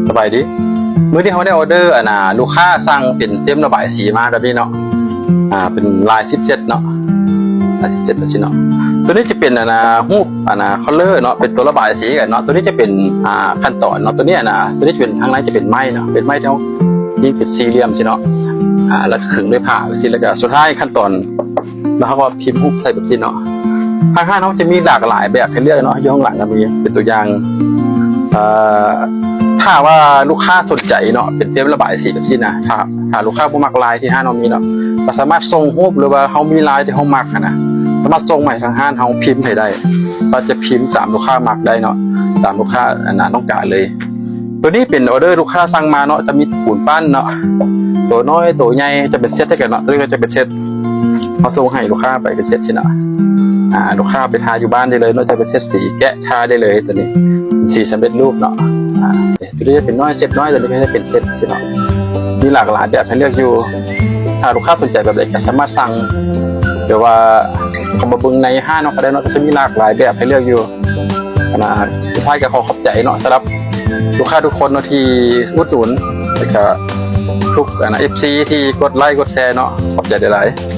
ສະບາຍດີ. ມື້ນີ້ເຮົາໄດ້ອອເດີ ອັນນ່າ ລູກຄ້າສັ່ງເປັນເຟມລະບາຍສີມາແບບນີ້ເນາະ. ອ່າ ເປັນລາຍສິບເຈັດເນາະ, ລາຍສິບເຈັດແບບນີ້ເນາະ. ຕົວນີ້ຈະເປັນ ອັນນ່າ ຮູບ ອັນນ່າ ຄັນເລີເນາະ, ເປັນຕົວລະບາຍສີກັນເນາະ. ຕົວນີ້ຈະເປັນ ອ່າ ຂັ້ນຕອນເນາະ. ຕົວນີ້ ອັນນ່າ ຕົວນີ້ຈະເປັນ ທາງໃນຈະເປັນໄມ້ເນາະ, ເປັນໄມ້ທີ່ເຮົາຍິງເປັນສີ່ຫຼ່ຽມຊີ້ເນາະ. ອ່າ ແລ້ວຂຶງດ້ວຍຜ້າຊີ້, ແລ້ວກໍສຸດທ້າຍຂັ້ນຕອນ ແລ້ວເຮົາກໍພິມຮູບໃສ່ແບບຊີ້ເນາະ. ທາງຮ້ານເຮົາຈະມີຫຼາກຫຼາຍແບບໃຫ້ເລືອກເນາະ, ຢູ່ຂ້າງຫຼັງກໍມີ ເປັນຕົວຢ່າງ ເອີ ຖ້າວ່າລູກຄ້າສົນໃຈເນາະ ເປັນເຟມລະບາຍສີແບບຊີ້ນະ, ຖ້າ ຖ້າລູກຄ້າບໍ່ມັກລາຍທີ່ຮ້ານເຮົາມີເນາະ ກໍສາມາດສົ່ງຮູບ ຫຼືວ່າເຮົາມີລາຍທີ່ເຮົາມັກຫັ້ນນະ ສາມາດສົ່ງມາໃຫ້ທາງຮ້ານເຮົາພິມໃຫ້ໄດ້, ກໍຈະພິມຕາມລູກຄ້າມັກໄດ້ເນາະ, ຕາມລູກຄ້າ ອັນນ່າ ຕ້ອງການເລີຍ. ຕົວນີ້ເປັນອອເດີລູກຄ້າສັ່ງມາເນາະ, ຈະມີປູນປັ້ນເນາະ, ໂຕນ້ອຍໂຕໃຫຍ່ຈະເປັນເຊັດໃຫ້ກັນເນາະ. ຕົວນີ້ກໍຈະເປັນເຊັດ ເຮົາສົ່ງໃຫ້ລູກຄ້າໄປເປັນເຊັດຊີ້ນະ. ອ່າ ລູກຄ້າໄປທາຢູ່ບ້ານໄດ້ເລີຍເນາະ, ຈະເປັນເຊັດສີແກະທາໄດ້ເລີຍ. ຕົວນີ້ເປັນສີສຳເລັດຮູບເນາະ. ອ່າ ຕົວນີ້ຈະເປັນນ້ອຍເຊັດນ້ອຍ, ຕົວນີ້ກໍຈະເປັນເຊັດຊີ້ເນາະ. ມີຫຼາກຫຼາຍແບບໃຫ້ເລືອກຢູ່. ຖ້າລູກຄ້າສົນໃຈແບບໃດກໍສາມາດສັ່ງ ຫຼືວ່າເຂົ້າມາເບິ່ງໃນຮ້ານເຮົາກໍໄດ້ເນາະ, ກໍຈະມີຫຼາກຫຼາຍແບບໃຫ້ເລືອກຢູ່. ອັນນ່າ ສຸດທ້າຍກໍຂໍຂອບໃຈເນາະ ສຳລັບລູກຄ້າທຸກຄົນເນາະທີ່ອຸດໜູນ ແລ້ວກໍທຸກ ອັນນ່າ ເອັຟຊີ ທີ່ກົດໄລກົດແຊເນາະ, ຂອບໃຈຫຼາຍໆ.